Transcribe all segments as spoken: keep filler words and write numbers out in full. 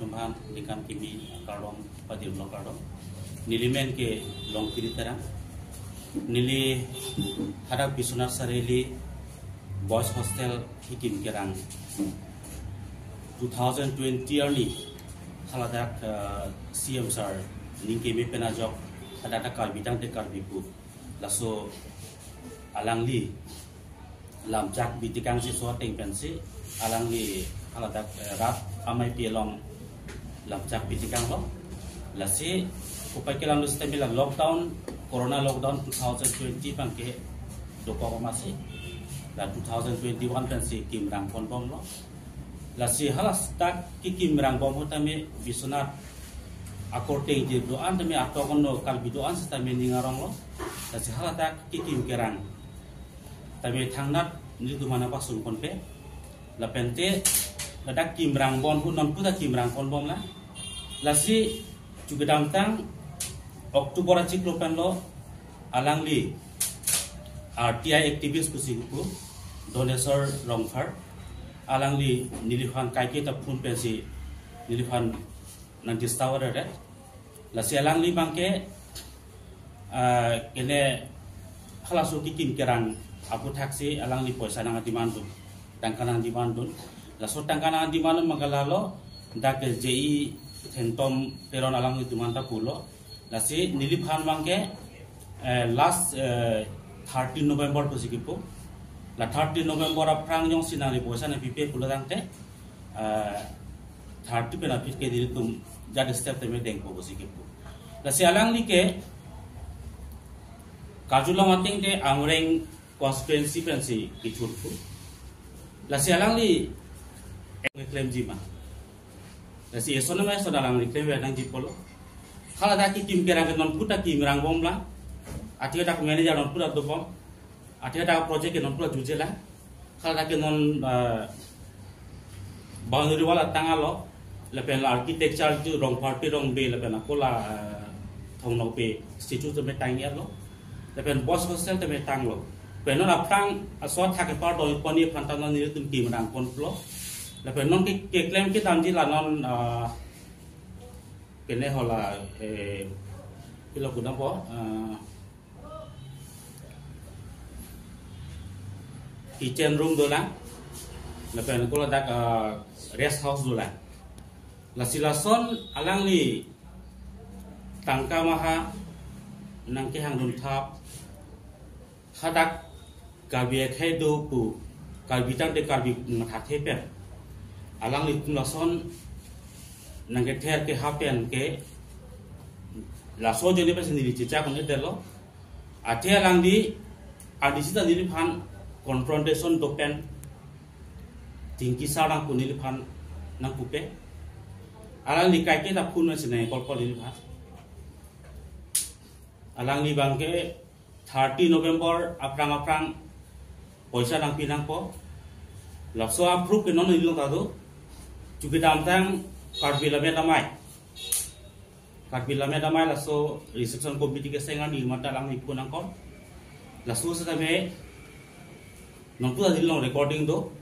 Tumphan ningkan kimi kardom, padir lo kardom. Neli men ke Longkiri Terang. Neli hadak Biswanath Chariali Boys Hostel kikim kerang two thousand twenty arni haladak, eh, C M sir ning keme pen ajok hadak Karbi tangte Karbi pu. Laso alangli lamchak bitikang si so ateng pensi alangli haladak, eh, rat amei pi along lamchak bitikang lo. Lasi upai kelang lo sitame la lockdown, corona lockdown two thousand twenty abangke dokok amatsi la two thousand twenty-one pensi kimrang ponbom lo. Lasi haladak kikim rang bom ahut tame Biswanath akorte je do-an tame atok ono Karbi do-an sitame ning arong lo. Lasi haladak kikim kerang tame thangnat nelitum aphan nangpasung ponpe. Lapente ladak kimrang bom ahut non puta kimrang ponbom la. Lasi chu kedamtang October achiklo pen lo alangli R T I activist pusi pu Donesor Rongphar, alangli neliphan kaiketa phone pensi neliphan nang disturb order. Lasi alangli abangke, ah, kene halaso kikim kerang aphuthaksi alangli poisa nang demand dun, tangka nang demand dun. Laso tangka nang demand dun abangke lalo dak J E Thengtom Teron alangli demand ta pulo. Lasi neliphan abangke, eh, last, eh, thirteen November pusi kipu. La thirteen November aphrang jongsi nangli poisa nangpipe pulo tangte, eh, thirty pen aphi ke nelitum jat step tame dengpo pusi kipu. Lasi alangli ke karjulong ateng te Amreng constituency pensi kithurpo. Lasi alangli claim jima. Lasi eson ma eson alangli claim ve nangji pulo. Haladak kikim kerang ke non puta kimrang bom la. Athe dak manager non puta dobom. Athe dak project ke non puta juje la. Haladak ke non, eh, boundary wall tang alo. Lapen la architecture tu Rongphar pi Rongbe lapen ako la, eh, Thong Nokbe statue tame tang-et lo. Lapen boys hostel tame tanglo. Pen non aphrang aso athak kepar do pon aphan ta non nelitum kimrang ponlo. Lapen non ke, keklem kedamji la non, ah, kene hala, eh, pilo kudampo, ah, kitchen room dolang. Lapen ako ladak, ah, rest house dolang. Lasi lason alangli tangka maha nangkehang dunthap hadak Karbi akhei do pu Karbi tangte Karbi mathathe pen alanglitum lason nangkether keha pen ke laso ajoine pensi neli chechak un-edetlo. Athe alangli adisi ta neliphan confrontation dopen tingki sarang pu neliphan nangpupe. Alangli kaiketa phone si nang call call neliphan. Alangli abangke thirty November aphrang aphrang poisa nangpi nangpo. Laso a-proof ke non neli along ta do. Chu kedamtang Karbi Lammet Amei. Karbi Lammet Amei laso reception committee keseng arni mata alangli phone nangcall. Laso setame non puta neli along recording do.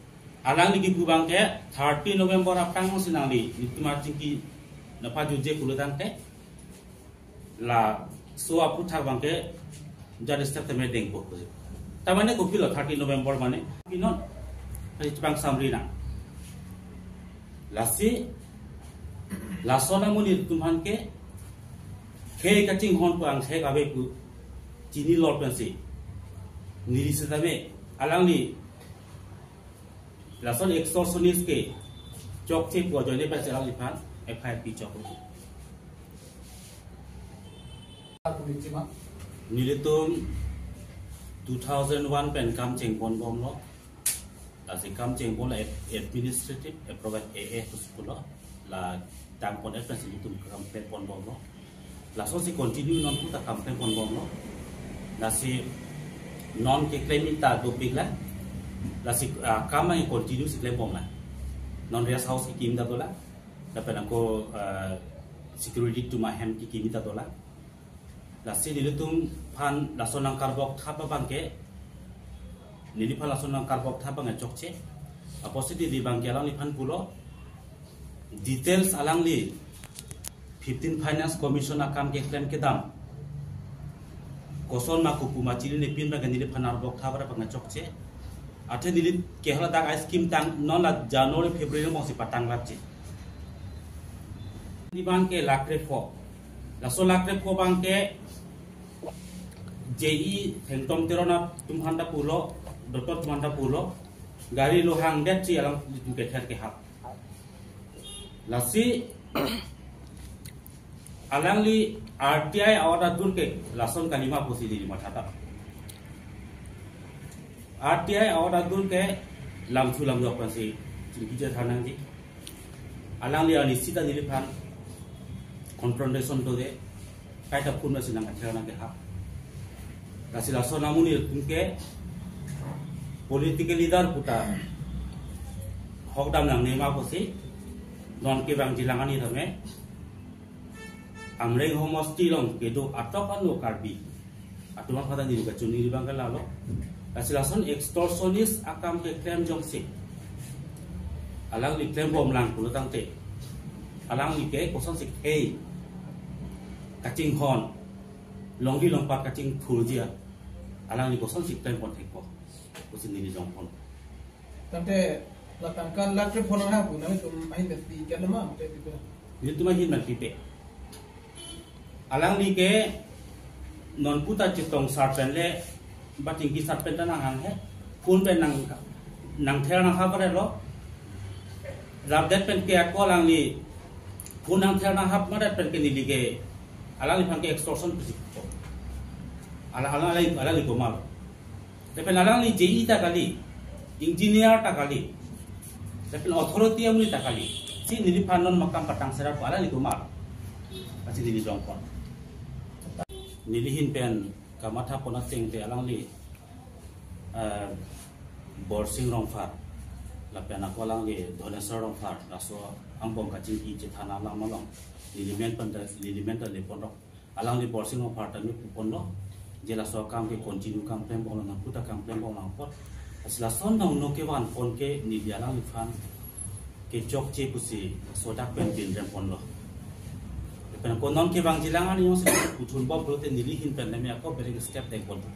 Alangli kipu abangke thirty November aphrang si nangli nelitum achingki nangpajuje pulo tangte laso aphuthak abangke jat step tame dengpo. Tamane kopilo thirty November mane? Pinon. Tadi chepangsamri nang. Lasi lason amonit atum aphan ke khei kachinghon pu angkhei kave pu chinilo pensi neli setame alangli lason extortionist ke chokche pu ajoine pensi alangliphan F I R pichok. Nelitum two thousand one pen kam chengponbomlo. Lasi kam chengpon la ad-, administrative approval A A pusi pulo. La tangpon-et pensi nelitum kam klem ponbomlo. Laso si continue non puta kam klem ponbomlo. Lasi non keklem ta dopik la. Lasi, ah, kam nang continue si klembom la. Non rest house kikim ta dolang. Lapen ako, ah, security atum ahem kikim ta dolang. Lasi nelitum aphan lason nangkarbok thap abangke, neliphan lason nangkarbok thap abangke chokche. Apotsi neli abangke alangliphan pulo, Details alangli fifteen Finance Commission akam keklem kedam, koson ma kopu ma chili nepin abang ke neliphan arbok tha abang pangchokche. Athe neli ke hala dak a-scheme tang non la January February mong si patang lapche. Di abang ke lakh krepho. Laso lakh krepho abang ke J E Thengtom Teron atum aphan ta pulo, dotot aphan ta pulo, gari lo hangdetsi alanglitum kether kehap. Lasi alangli R T I awat adur ke lason kalima pusi neli matha ta. R T I awat adur ke lamthu lamjok pensi chingki chethan nangji. Alangli arnisi ta neliphan confrontation dode, kaita phun masi nangkether nangkehap. Lasi lason amonit atum ke political leader puta hokdam nangne ma pusi non kevangji alang arni tame Amreng homosti along kedo atok ano Karbi atum aphan ta neli kachini abang ke lalo. Lasi lason extortionist akam keklem jongsi alangli klembom lang pulo tangte, alangli ke kosonsi khei kachinghon, longri longpat kachingthurji, alangli kosonsi klempon thekpo pusi neli jongpon. Tangte la tangka lakh krepho nanghap pu nanglitum ahin pen pi kan ma, te pi pe. Nelitum ahin pen pipe. Alangli ke non puta chetong sar pen le, ba chingki sar pen ta nanghang he. Phun pen nang, nangther nanghap re lo. Rapdet pen ke ako alangli phun nangther nanghap madat pen ke neli ke alangliphan ke extortion pusi. Ala, ala, alangli, alangli komat. Lapen alangli J E ta kali, engineer ta kali, lapen authority amonit ta kali. Si neliphan non makam patang serat pu alangli komat, lasi neli jongpon. Neli ahin pen kamathapon ateng te alangli, eh, Borsing Rongphar, lapen ako alangli Dhoneswar Rongphar, laso angbong kachingki chethan alam along neli men pen ta, neli men ta lepon rok. Alangli Borsing Rongphar ta neli puponlo, je laso akam ke continue kam klembom lang, nang puta kam klembom lang apot. Lasi lason nang no kevanpon ke neli alangliphan kechokche pusi laso dak pen bin remponlo. Pen ko non kevangji alang arni jongsi puthunbom pulote neli ahin pen le me ako bereng step dekponpo.